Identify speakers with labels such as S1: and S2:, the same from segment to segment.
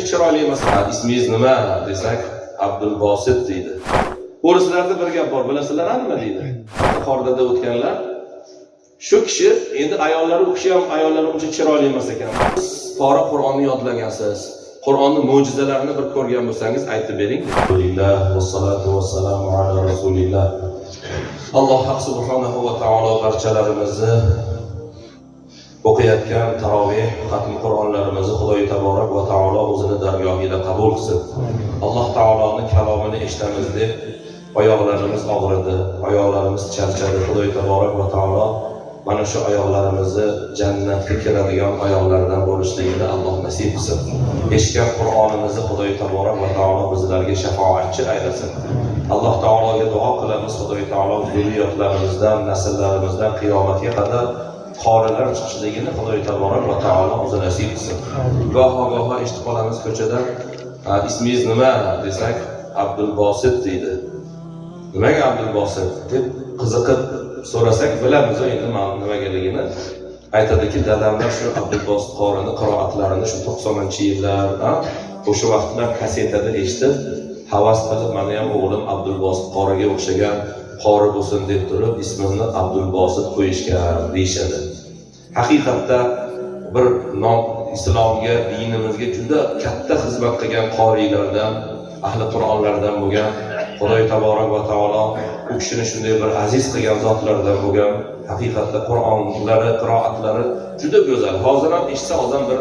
S1: uncha chiroyli emas. Ismingiz nima desak, Abdulbosit deydi. O'rislarda bir gap bor, bilasizlar nima deydi? Qordada o'tganlar. Shu kishi endi ayollari, u kishi ham ayollari uncha chiroyli emas ekan. Siz pora Qur'onni yodlagansiz. Qur'onni mo'jizalarini bir ko'rgan bo'lsangiz aytib bering. Alhamdulillah vassalatu vassalamu ala rasulillah. Alloh subhanahu va taolo barchalarimizni o'qiyotgan taroveh xatm Qur'onlarimizni Xudoy taborak va taolo o'zini dargohida qabul qilsin. Alloh taoloni kalomini eshitamiz deb oyoqlarimiz og'ridi, oyoqlarimiz charchadi. Xudoy taborak va taolo mana shu oyoqlarimizni jannatga kiradigan oyoqlardan bo'lishligini Alloh nasib qilsin. Eshitgan Qur'onimizni Xudoy taborak va taolo bizlarga shafoatchi aylasin. Alloh taologa duo qilamiz, Xudoy taolo zurriyotlarimizdan, nasllarimizdan qiyomatga qadar qorilar chiqishligini Xudoy taborak va taolo o'zi nasib qilsin. Goho-goho eshitib qolamiz ko'chada, ismingiz nima desak, Abdulbosit deydi. Nimaga Abdulbosit deb qiziqib so'rasak, bilamiz endi nimagaligini. Aytadiki, dadamlar shu Abdulbosit qorini qiroatlarini shu 90-yillar, o'sha vaqtlar kassetada eshitib, havas qilib, meni ham o'g'lim Abdulbosit qoriga o'xshagan qori bo'lsin deb turib, ismimni Abdulbosit qo'yishgan deyishadi. Haqiqatda bir nom islomga, dinimizga juda katta xizmat qilgan qoriylardan, ahli Qur'onlardan bo'lgan, Xudoy taborak va taolo u kishini shunday bir aziz qilgan zotlardan bo'lgan. Haqiqatda Qur'onlari, qiroatlari juda go'zal. Hozir ham eshitsa odam bir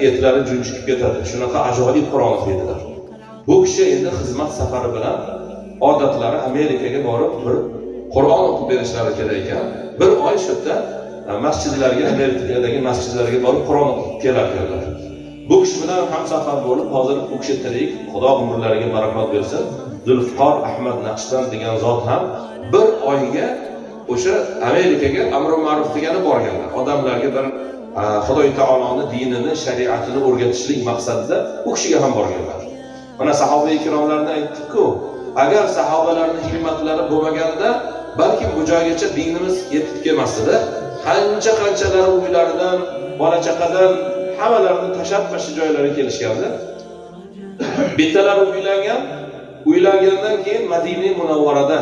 S1: etlari junjikib ketadi. Shunaqa ajoyib Qur'on o'qiydilar. Bu kishi endi xizmat safari bilan odatlari Amerikaga borib bir Qur'on o'qib berishlari kerak ekan. Bir oy shu yerda masjidlarga, Amerikadagi masjidlarga borib Qur'on o'qib kelar ekanlar. Bu kishi bilan ham safar bo'lib, hozir u kishi tirik, Xudo umrlariga barakot bersin. Zulfiqor Ahmad Naqshband degan zot ham bir oyga o'sha Amerikaga amri ma'ruf degani borganlar. Odamlarga bir Xudoy taoloni dinini, shariatini o'rgatishlik maqsadida u kishiga ham borganlar. Mana sahoba ikromlarni aytdik-ku, agar sahobalarning himmatlari bo'lmaganda, balkim bu joygacha dinimiz yetib kelmasdi-da. Qancha-qanchalari uylaridan, bola chaqadan hammalarini tashlab mana shu joylarga kelishganda. Bittalari uylangan, uylangandan keyin Madina Munavvarada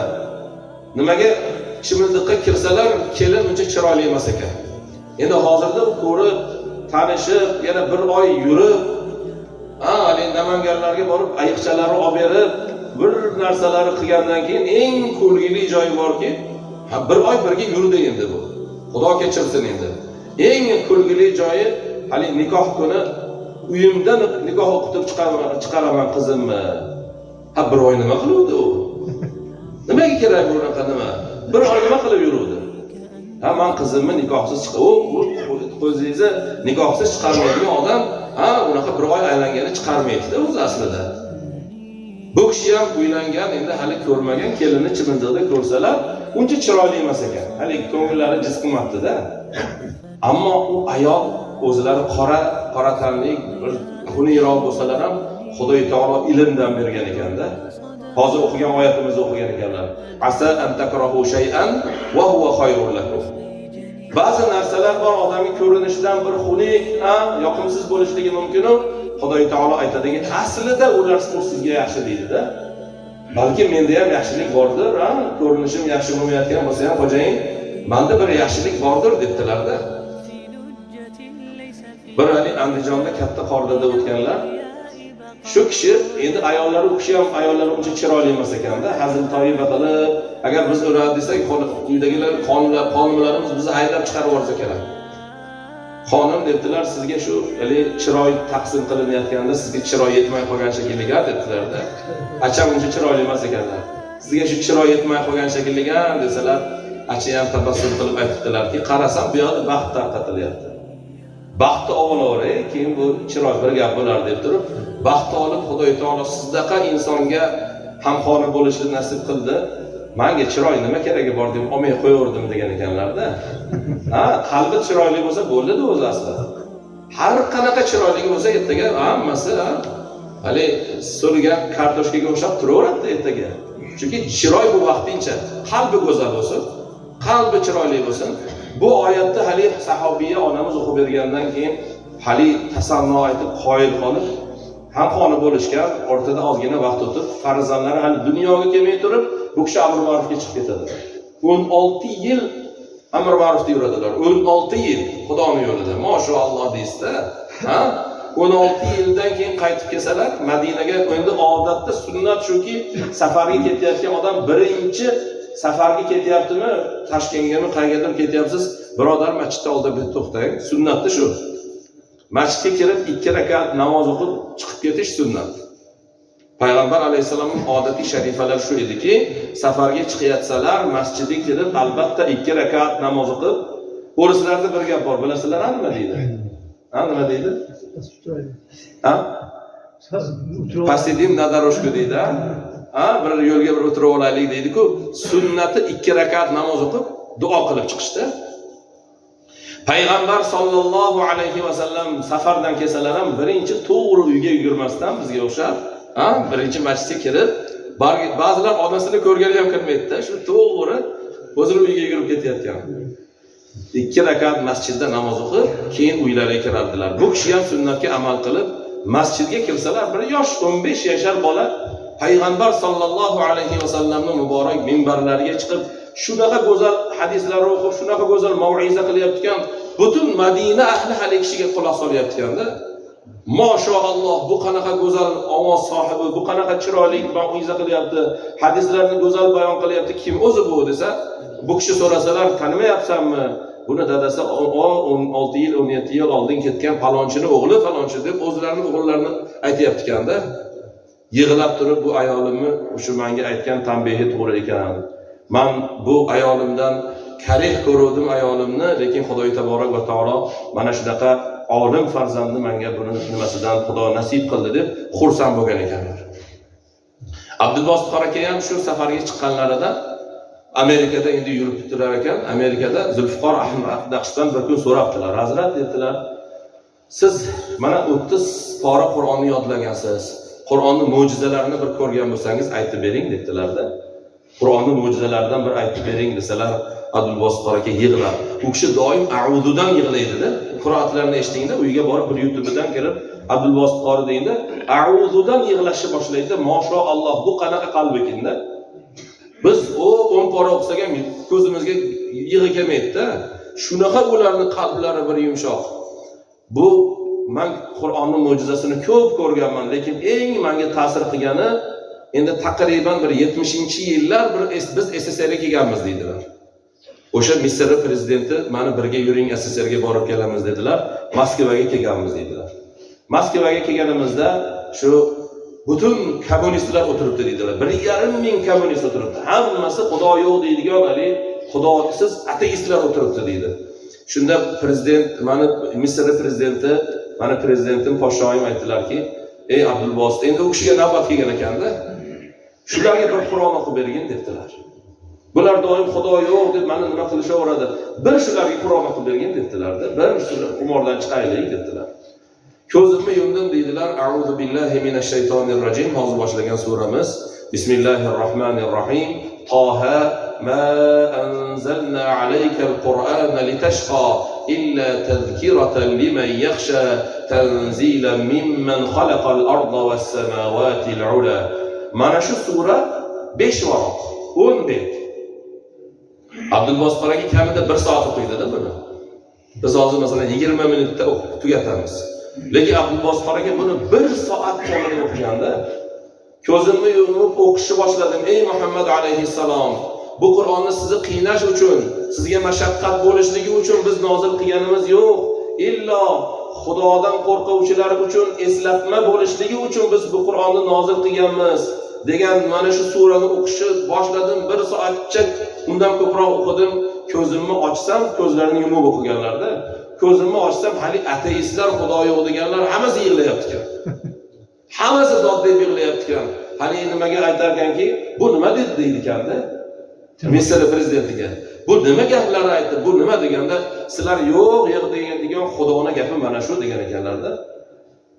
S1: nimaga chimildiqqa kirsalar, kelin uncha chiroyli emas ekan. Endi hozirda u ko'rib, tanishib, yana bir oy yurib, haligi Namanganlarga borib ayiqchalari olib berib, bir narsalari qilgandan keyin eng kulgili joyi borki, bir oy birga yurdi endi bu. Xudo kechirsin endi. Eng kulgili joyi hali nikoh kuni uyimda nikoh o'qitib chiqaraman qizimni. Ha, bir oy nima qiluvdi u? Nimaga kerak bu unaqa nima? Bir oy nima qilib yuruvdi? Ha, man qizimni nikohsiz chiqa, u o'zingizni nikohsiz chiqarmaydigan odam, ha, unaqa bir oy aylangani chiqarmaydi-da o'zi aslida. Bu kishi ham uylangan, endi hali ko'rmagan kelinni chimildiqda ko'rsalar, uncha chiroyli emas ekan. Hali ko'ngillari jiz qilmabdi-da. Ammo u ayol o'zlari qora, qora tanli, bir xunukroq bo'lsalar ham Xudoy taolo ilmdan bergan ekanda. Hozir o'qigan oyatimizni o'qigan ekanlar. Asa an takrahu shay'an va huwa khayrun lakum. Ba'zi narsalar bor, odamga ko'rinishidan bir xunuk, yoqimsiz bo'lishligi mumkin-u, Xudoy taolo aytadiki, aslida ular sizga yaxshi deydi-da. Balki menda ham yaxshilik bordir, ko'rinishim yaxshi bo'lmayotgan bo'lsa ham, xo'jayin, menda bir yaxshilik bordir debdilar-da. Bir hali Andijonda katta qordada o'tganlar. Shu kishi endi ayollari, u kishi ham ayollari uncha chiroyli emas ekanda, hazil toifa qilib, agar biz uradi desak, uydagilar, qonunlar, qonunlarimiz bizni haydab chiqarib yuborsa kerak. Xonim debdilar, sizga shu haligi chiroy taqsim qilinayotganda sizga chiroy yetmay qolgan shekilli debdilar-da. Acham uncha chiroyli emas ekanlar. Sizga shu chiroy yetmay qolgan shekilli desalar, acha ham tabassum qilib aytibdilarki, qarasam bu yoqda baxt tarqatilyapti. Baxtni olaveray, keyin bu chiroy bir gap bo'lar deb turib, baxtni olib Xudoy taolo sizdaqa insonga hamxona bo'lishni nasib qildi. Manga chiroy nima keragi bor deb olmay qo'yaverdim degan ekanlar-da. Ha, qalbi chiroyli bo'lsa bo'ldi-da o'zi aslida. Har qanaqa chiroyli bo'lsa ertaga hammasi hali so'lgan kartoshkaga o'xshab turaveradi ertaga. Chunki chiroy bu vaqtincha, qalbi go'zal bo'lsin, qalbi chiroyli bo'lsin. Bu oyatni hali sahobiya onamiz o'qib bergandan keyin hali tasanno aytib qoyil qolib, Hamxona bo'lishgan, o'rtada ozgina vaqt o'tib, farzandlari hali dunyoga kelmay turib, bu kishi amr ma'rufga chiqib ketadilar. 16 yil amr ma'rufda yuradilar. 16 yil Xudoni yo'lida. Mashalloh deysizda, ha? 16 yildan keyin qaytib kelsalar Madinaga. Endi odatda sunnat shuki, safarga ketayotgan odam birinchi safarga ketyaptimi, Toshkentgami, qayergadir ketyapsiz, birodar masjidda oldida bir to'xtang. Sunnatda shu. Masjidga kirib 2 rakat namoz o'qib chiqib ketish sunnat. Payg'ambar alayhissalomning odati sharifalari shu ediki, safarga chiqayotsalar masjidga kirib albatta 2 rakat namoz o'qib. O'rislarda bir gap bor, bilasizlar nima deydi? Ha, nima deydi? Ha? Посидим на дорожку deydi, ha? Ha, bir yo'lga bir o'tirib olaylik deydi-ku. Sunnati 2 rakat namoz o'qib, duo qilib chiqishdi. Payg'ambar sollallohu alayhi vasallam safardan kelsalar ham birinchi to'g'ri uyga yugurmasdan bizga o'xshab, ha, birinchi masjidga kirib, ba'zilar onasini ko'rgani ham kirmaydi-da, shu to'g'ri o'zini uyiga yugurib ketayotgan. 2 rakat masjidda namoz o'qib, keyin uylariga kirardilar. Bu kishi ham sunnatga amal qilib, masjidga kirsalar, bir yosh 15 yashar bola payg'ambar sollallohu alayhi vasallamning muborak minbarlariga chiqib, shunaqa go'zal hadislar o'qib, shunaqa go'zal mauiza qilyapti-kan, butun Madina ahli hali kishiga quloq solyapti-kanda. Mashalloh, bu qanaqa go'zal ovoz sohibi, bu qanaqa chiroyli mauiza qilyapti, hadislarni go'zal bayon qilyapti, kim o'zi bu desa, bu kishi so'rasalar, tanimayapsanmi? Buni dadasi 16 yil, 17 yil oldin ketgan falonchini o'g'li falonchi deb o'zlarini o'g'illarini aytyapti-kanda. Yig'lab turib, bu ayolimni o'sha menga aytgan tanbehi to'g'ri ekan. Men bu ayolimdan karih ko'ruvdim ayolimni, lekin Xudoy taborak va taolo mana shunaqa olim farzandni menga buni nimasidan Xudo nasib qildi deb xursand bo'lgan ekanlar. Abdulbosit qori aka ham shu safarga chiqqanlarida Amerikada endi yurib turar ekan. Amerikada Zulfiqor Ahmad Naqshband bir kun so'rabdilar. Hazrat dedilar, siz mana 30 pora Qur'onni yodlagansiz. Qur'onning mo'jizalarini bir ko'rgan bo'lsangiz aytib bering dedilar-da. Qur'onning mo'jizalaridan bir aytib bering desalar, Abdulbosit qori aka yig'lab. U kishi doim a'ududan yig'laydi-da. Qiroatlarni eshitingda, uyga borib bir YouTube'dan kirib Abdulbosit qori deganda a'ududan yig'lashni boshlaydi. Mashalloh, bu qanaqa qalb ekanda? Biz o 10 pora o'qisak ham ko'zimizga yig'i kelmaydi-da. Shunaqa ularning qalblari bir yumshoq. Bu men Qur'onning mo'jizasini ko'p ko'rganman, lekin eng menga ta'sir qilgani endi taqriban bir 70-yillar bir biz SSRga kelganmiz deydilar. O'sha Misr prezidenti meni birga yuring SSRga borib kelamiz dedilar. Moskvaga kelganmiz deydilar. Moskvaga kelganimizda shu butun kommunistlar o'tiribdi deydilar. 1,5 ming kommunist o'tiribdi. Hammasi Xudo yo'q deydigan, hali xudosiz ateistlar o'tiribdi deydi. Shunda prezident, mani Misr prezidenti, mani prezidentim podshoyim aytdilarki, ey Abdulbosit, endi u kishiga navbat kelgan ekanda, shularga bir Qur'on o'qib bergin debdilar. Bular doim Xudo yo'q deb mani nima qilishaveradi. Bir shularga Qur'on o'qib bergin debdilar-da. Bir shular xumordan chiqaylik debdilar. Ko'zimni yumdim deydilar. A'udhu billahi minash shaytonir rojim. Hozir boshlagan suramiz. Bismillahir rohmanir rohim. Toha ma anzalna alaykal qur'ana litashqa illa tazkiratan liman yakhsha tanzilan mimman khalaqal arda was samawati ula. Mana shu sura 5 varoq, 10 bet. Abdulbosit aka kamida 1 soat o'qiydi-da buni. Biz hozir masalan 20 minutda o'qib tugatamiz. Lekin Abdulbosit aka buni 1 soat kamida o'qiganda, ko'zimni yumib o'qishni boshladim. Ey Muhammad alayhissalom, bu Qur'onni sizni qiynash uchun, sizga mashaqqat bo'lishligi uchun biz nozil qilganimiz yo'q. Illo Xudodan qo'rquvchilar uchun eslatma bo'lishligi uchun biz bu Qur'onni nozil qilganmiz degan mana shu surani o'qishni boshladim. 1 soatcha undan ko'proq o'qidim. Ko'zimni ochsam, ko'zlarini yumib o'qiganlarda, ko'zimni ochsam hali ateistlar, Xudo yo'q deganlar hammasi yig'layapti ekan. Hammasi dod deb yig'layapti ekan. Hali nimaga aytar ekanki, bu nima dedi deydi ekanda. Misr prezidentiga. Bu nima gaplar aytdi, bu nima deganda, sizlar yo'q yo'q degan Xudoni gapi mana shu degan ekanlarda.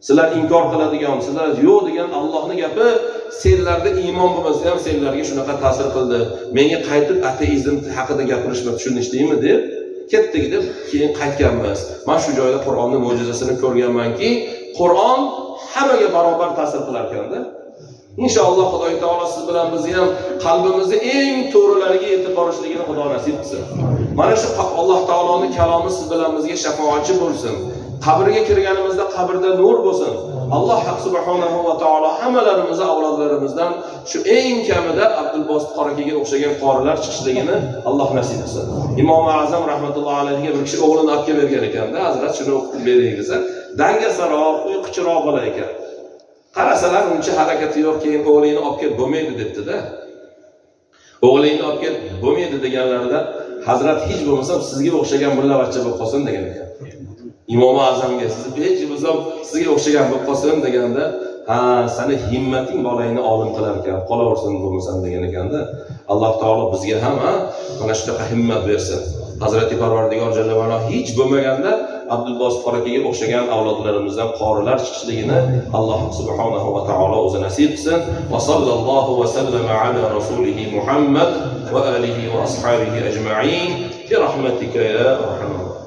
S1: Sizlar inkor qiladigan, sizlar yo'q degan Allohning gapi senlarda iymon bo'lmasa ham senlarga shunaqa ta'sir qildi. Menga qaytib ateizm haqida gapirishma tushunishdingmi deb ketdik deb keyin qaytganmiz. Men shu joyda Qur'onning mo'jizasini ko'rganmanki, Qur'on hammaga barobar ta'sir qilar ekanda. Inshaalloh Xudoy taolo siz bilan bizni ham qalbimizni eng to'g'rilariga yetib borishligini Xudo nasib qilsin. Mana shu Alloh taoloning kalomi siz bilan bizga shafoatchi bo'lsin. Qabrga kirganimizda qabrda nur bo'lsin. Alloh subhanahu va taolo hammalarimizni avlodlarimizdan shu eng kamida Abdulbosit Qorakaga o'xshagan qorilar chiqishligini Alloh nasib qilsin. Imom Azam rahmatullohi alayhiga bir kishi o'g'lini olib kelib bergan ekanda, hazrat shuni o'qitib bering desa, dangasaroq, uyquchiroq bola ekan. Qarasalar uncha harakati yo'q, keyin o'g'lingni olib kelib bo'lmaydi debdi-da. O'g'lingni olib kelib bo'lmaydi deganlarida hazrat hech bo'lmasam sizga o'xshagan mullavachcha bo'lib qolsin degan ekan. Imom Azamga siz hech bo'lmasam sizga o'xshagan bo'lib qolsin deganda, ha, sani himmating bolangni olim qilar ekan, qolaversin bo'lmasam degan ekanda. Alloh taolo bizga ham mana shunaqa himmat bersin. Hazrati Parvardigor jalla va ala hech bo'lmaganda Abdulbosit Qorakaga o'xshagan avlodlarimizdan qorilar chiqishligini Alloh subhanahu va taolo o'zi nasib qilsin. Va sallallohu va sallama ala rasulihi Muhammad va alihi va ashabihi ajma'in bi rahmatika ya arhamar.